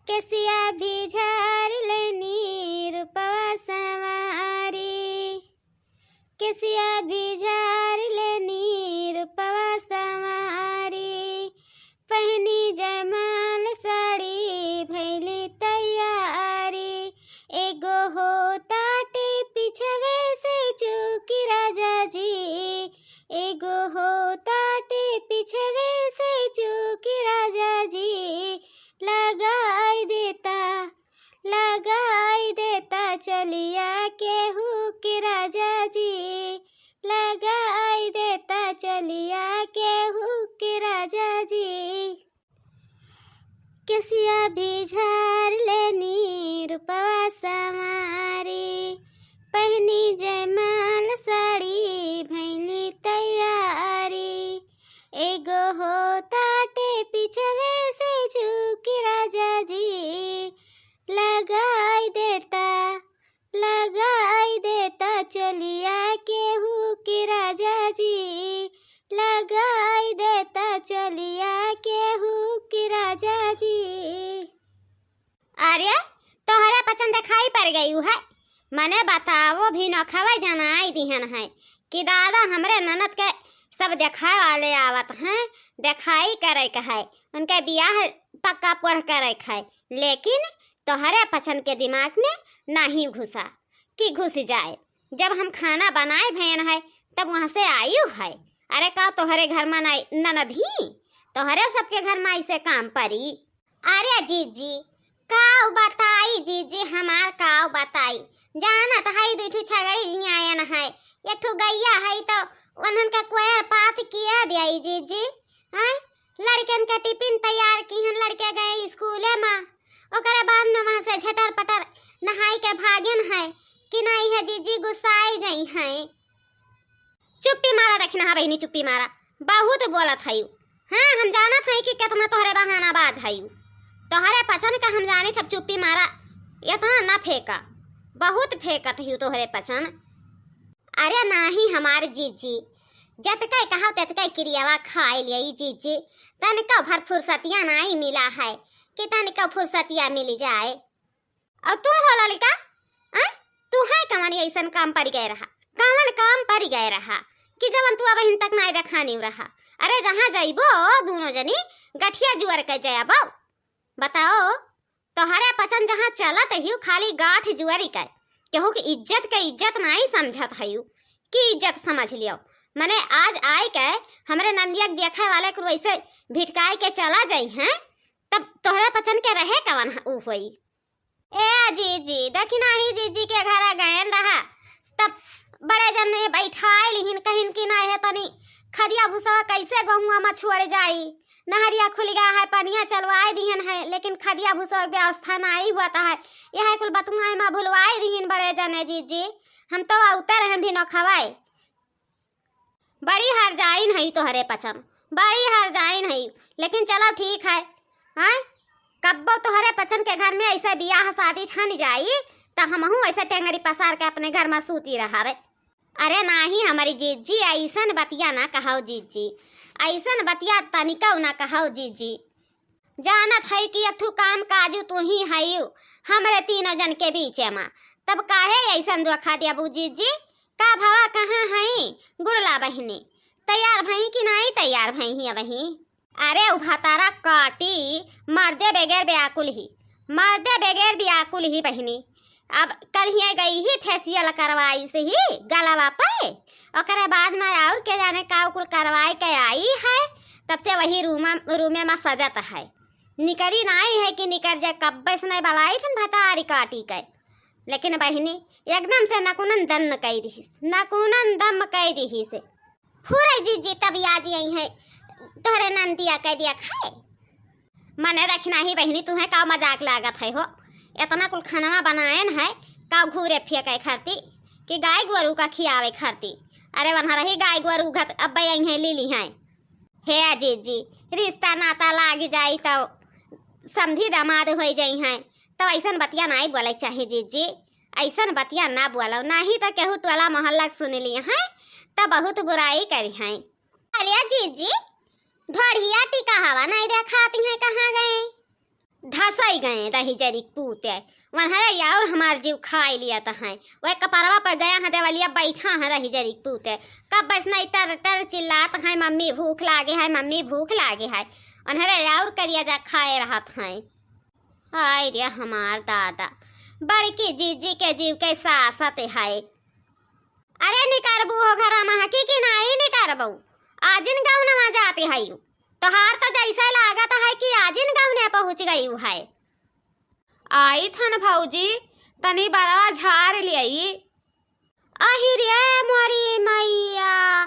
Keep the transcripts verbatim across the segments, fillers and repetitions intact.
केसिया भी झार लेनी रूपवा संवारी, केसिया भी झार लेनी रूपवा संवारी, पहनी जयमाल साड़ी भैली तैयारी। एगो हो ताटे पिछवे से चूकी राजा जी, एगो हो ताटे पिछवे से चूकी राजा जी, लगाई देता, लगाई देता चलिया के हुक राजा जी, लगाई देता चलिया के हुक राजा जी। केसिया भी झार लेनी रूपवा संवारी, पहनी जयमाल साड़ी भैली तैयारी। एगो हो ताटे पिछवे से चूकी राजा जी, लगाई देता, लगाई देता चलिया के हुक राजा जी, लगाई देता चलिया के हुक राजा जी। अरे, तोहरे पचन देखाई पड़ गई है। मने बताओ भी नखवा जनाई दिहन है कि दादा हमरे ननद के सब देखाए वाले आवत हैं, देखाई करे के है, उनके बियाह पक्का पढ़ करे के है, लेकिन तोहरे पचन के दिमाग में नहीं घुसा कि घुस जाए। जब हम खाना बनाए भयन है तब वहाँ से आयु है। अरे का तोहरे घर में नहीं ननद ही? तोहरे सबके घर में ऐसे काम परी। अरे जीजी, काव बताई जीजी, हमार काव बताई। जानत हई दुई ठो छगड़ी जियायन है, एक ठो गैया है, तो उन्हन का कोयर पात किया दियाई जीजी। हैं? लड़कन का टिफिन तैयार किहन, लड़के गए स्कूले में। ओकरे बाद में वहाँ से झटर पटर नहाई के भागन है कि नहीं है जीजी, गुस्साई जाई है। चुप्पी मारा, देखी ना बहिनी, चुप्पी मारा, बहुत बोलत हयू। हाँ, हम जानत हई कि केतना तोहरे बहानाबाज हयू। तोहरे पचन का हम जानी, सब चुप्पी मारा, एतना ना फेंका, बहुत फेंकत हयू तोहरे पचन। अरे नाही हमार जीजी, जतके कहा ततके किरियावा खाए लिया जीजी, तनिको भर फुर्सतिया नाही मिला है कि तनिको फुर्सतिया मिल जाए। और तू हो ललिका, आ? तू है कवन ऐसन काम पड़ गए रहा, कवन काम पड़ गए रहा कि जवन तू अबहिन तक नाई देखानी रहा? अरे जहाँ जाइबो दोनों जनी गठिया जुअर के जाबो। बताओ, तोहरे पचन जहाँ चलत हिउ खाली गाठ जुअरी के, केहू के इज्जत के इज्जत नाई समझत हयू कि इज्जत समझ लियो। मने आज आए के हमरे नंदिया के देखे वाले कुल वैसे भिटकाए के चला जाई हैं, तब तोहरे पचन के रहे कवन ह-, ऊ होई। ए जीजी, देखी नाही जीजी के घरा गयन रहा, तब बड़े जने बैठाए लिहिन, कहिन कि ना है तनी खदिया भूसवा कैसे गहुआ में छोड़ जाई, नहरिया खुल गया है, पनिया चलवाए दिहन है, लेकिन खदिया भूसवा के व्यवस्था नाही हुआ है। यह कुल बतुआए में भुलवाए दिहिन बड़े जने जीजी, हम तो उतर रहन भी न खवाए। बड़ी हरजाइन हई तोहरे पचन, बड़ी हरजाइन हई, लेकिन चलो ठीक है। हाँ, कब्बो तोहरे पचन के घर में ऐसे बियाह शादी छन जाई, त हमहू ऐसे टेंगरी पसार के अपने घर में सूती रहावे। अरे नाही हमारी जीजी, ऐसन बतिया ना कहो जीजी, ऐसन बतिया तनिको ना कहो जीजी। जानत हई कि एक ठू काम काजू तू ही हयू हमरे तीनों जन के बीच में, तब काहे ऐसन धोखा दियाबू जीजी? का भवा कहाँ हई गुड़ला बहिनी, तैयार भई कि नाई तैयार भई ही अबही? अरे उ भतारा काटी, मर्दे बगैर व्याकुल ही, मर्दे बगैर व्याकुल ही बहिनी। अब कल हियाँ गई ही फेसियल करवाई से ही गलवा पे, ओकरे बाद में और के जाने का कुल करवाई के आई है, तब से वही रूमा, रूमे में सजत है। निकरी नाई है कि निकर जाए, कब्बे से नहीं बलाई थन भतारी काटी के। लेकिन बहिनी एकदम से नकुनन दन कई दिहिस, नकुनन दम कई दिहिस। हुरे जीजी तब आज आई है तोहरे नंदिया के दिया खाए। मने रखना ही बहिनी, तुहे का मजाक लागत है हो? इतना कुल खाना बनाएन है, का घूरे फेंके खरती कि गाय गोरू का खियावे खरती? अरे वनहरही गाय गोरू घत अब आई है, ली ली है। हे जीजी, रिश्ता नाता लाग जाई तो समधी दामाद होई जाई हैं, तो ऐसन बतिया नाई बोले चाहे जीजी, ऐसन बतिया ना बोलो, नहीं तो केहू टोला मोहल्ला के सुन लिए हैं तो बहुत बुराई करी हैं। अरे जीजी, ढोढ़िया टीका हवा नहीं देखाती हैं, कहाँ गए? धसई गए रही जरी पूते। वनहरे और हमार जीव खाई लियत हैं। वह कपरवा पर गया है देवलिया, बैठा है रही जरी पूते। कब बस नहीं टर टर चिल्लात हैं, "मम्मी भूख लागे है, मम्मी भूख लागे है।" वनहरे और करिया जा खाए रहत हैं। हाय रे हमार दादा, बड़की जीजी के जीव के सासत है। अरे निकरबू हो घरा में हकी कि नाई निकरबू? आजिन गौनवा जाती है यू। तोहार तो जैसे लागत है कि आजिन गौने पहुँच गई है। आई थन भौजी, तनी बरवा झार लियाई। अहि रे मोरी मैया,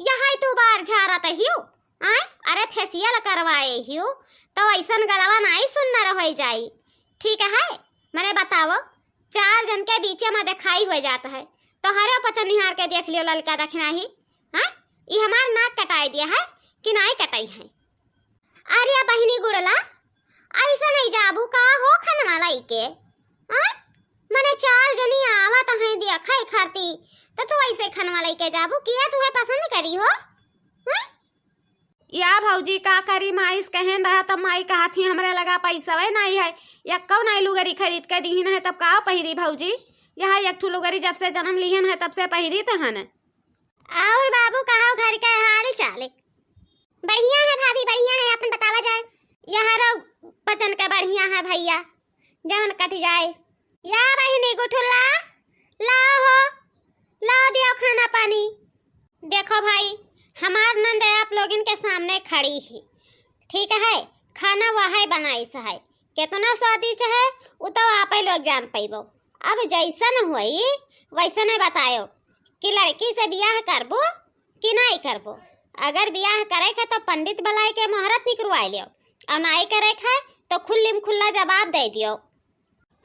यही तू बार झारत हियो? आय, अरे फेसियल करवाए हियो, तो ऐसन गलवा नाई सुन्नर होई जाई। ठीक है, मने बताओ, चार जन के बीचे में देखाई हो जात है, तो हरे पचनिहार के देख लियो ललका दखिनाही। हाँ, ई हमार नाक कटाई दिया है कि नाई कटाई है? अरे बहिनी गुड़ला, ऐसा नहीं जाबू का हो खनवा लइके? हाँ? मने चार जनी आवत हैं देखै खाती, तो तू ऐसे खनवा लइके जाबू? किया तुहे पसंद करी हो? हाँ? या भौजी का करी, माई से कहन रहा तब माई कहत ही हमरे लगा पैसवे नहीं है, यक्को नहीं लुगरी खरीद के दीहिन है, तब का पहिरी भौजी? यह एक ठो लुगरी जब से जन्म लिहन है तब से पहिरी त हन। और बाबू कहो घर के हाल चाल? बढ़िया है भाभी, बढ़िया है, अपन बतावा जाए। यह रो पचन का बढ़िया है भैया, जवन कट जाए। या बहिनी गुठुल्ला, लाओ हो, लाओ दियो खाना पानी। देखो भाई, हमार नंद आप लोगन के सामने खड़ी ही, ठीक है, खाना वह बनाइस है, कितना स्वादिष्ट है, उ तो आप ही लोग जान पैबो। अब जैसन होई वैसने बतायो कि लड़की से बियाह करबो कि नाई करबो। अगर बियाह करे के तो पंडित बुलाए के मोहरत निकरवाए लियो, और नाई करे के तो खुल्ली में खुल्ला जवाब दे दियो।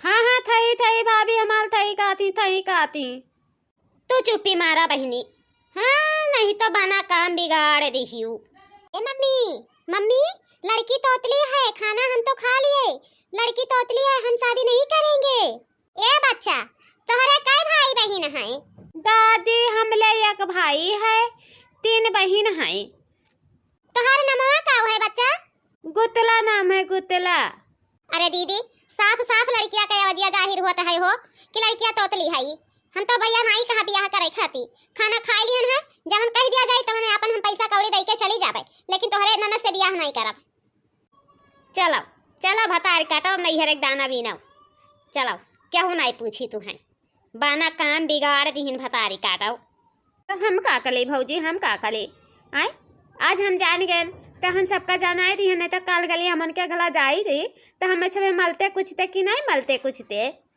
हाँ, हाँ, थई, थई भाभी, हमार थई काती, थई काती। तू चुप्पी मारा बहिनी, हाँ, नहीं तो बना काम बिगाड़ दिहियो। ए मम्मी, मम्मी, लड़की तोतली है, खाना हम तो खा लिए, लड़की तोतली है, हम शादी नहीं करेंगे। ए बच्चा, तोहरे कै भाई बहिन हैं? दादी, हमले एक भाई है, तीन बहिन हैं। तोहार नमवा का है बच्चा? गुतला नाम है, गुतला। अरे दीदी, साफ साफ लड़किया के अवजिया जाहिर होत है हो कि लड़किया तोतली है। हम तो भैया नाई कहा बियाह करे खाती, खाना खाए लिहन है, जवन कह दिया जाए तवन अपन हम पैसा कौड़ी दे के चली जाबे, लेकिन तोहरे ननद से बियाह नाई करब। चलो, चलो भतार काटो, नैहर एक दाना बीनो। चलो, केहू नाई पूछी तू हैं। बाना काम बिगाड़ दिहिन भतारी काटो। तो हम का कले भौजी, हम का कले? आय, आज हम जान गए, तो हम सबका जानाई दिहिन, नहीं तो काल गली हमन के गला जाई रही, तो हम छवे मलते कुछ ते कि नहीं मलते कुछ ते।